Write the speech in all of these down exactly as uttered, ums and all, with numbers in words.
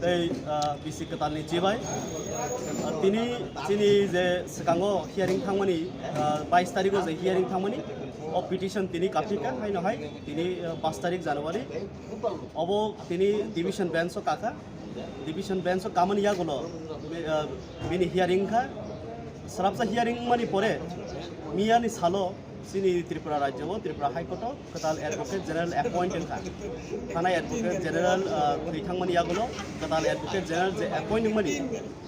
Tei, ah, bisi kwtalni chibai. Ah, tini chini je swkango hearing thangmani, ah, bais tarikh o je hearing thangmani, o petition tini kaphika, haino hai tini, ah, paanch tarikh January. Obo tini division bench o kakha. Division bench o kamani yagulo, ah, bini hearing kha. Swrapsa hearing mani pore, miyani salo, chini Tripura rajyo o, Tripura High Court o kwtal Advocate General appoint wngkha. Thanai Advocate General, ah, thwi thangmani yagulo kwtal Advocate General je appoint wngmani,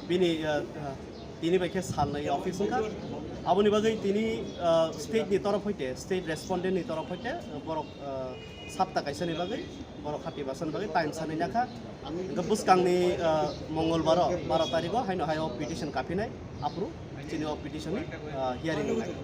bini, ah, ah, tini bai khe salnwi office wngkha. Aboni bagwi tini, ah, state ni torof hoite, state respondent ni torof hoite, ah, borok, ah, sapta kaisani bagwi, borok hati basani bagwi time sanwi nakha. Hwnkhe bwskangni, ah, Mongolbar o, baro tarikh o haino hai o petition kaphinai, aphuru chini o petition ni, ah, hearing wngnai.